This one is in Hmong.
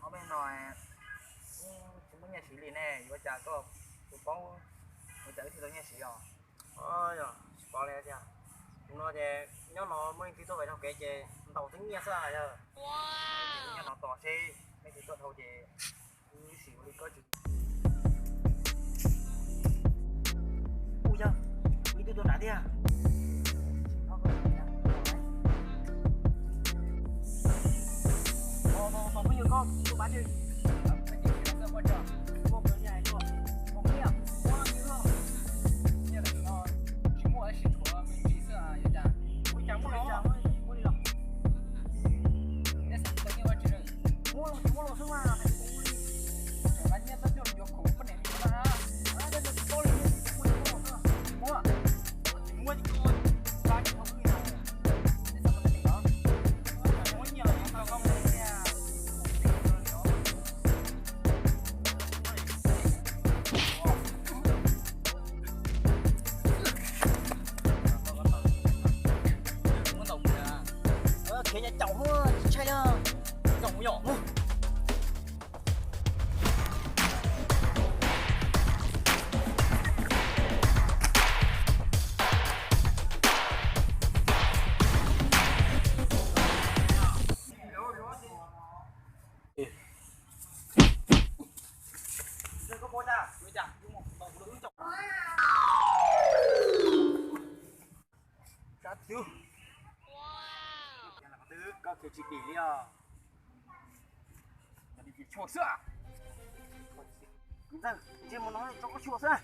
Ob peb hnub no tsis muaj nyiaj siv li ne, yuav ua cas koj, kuv paub ua cas wb thiaj tau nyiaj siv os. Yog tsis paub li tiag, tus no ces nyob no muaj leej twg tuaj vais dhau kev ces ntaus twb nyiaj xwb yog. Nyob no tos seb leej twg tuaj dhau ces wb sim ua li koj tsis. Ua yog, ib tug tuaj nrad tiag. Khiav nyob caum tsis ntshai na. Caum yom. Koj khiav tsis dim li os. Ntxawg, ntsia mus no tso koj xyuas xwb.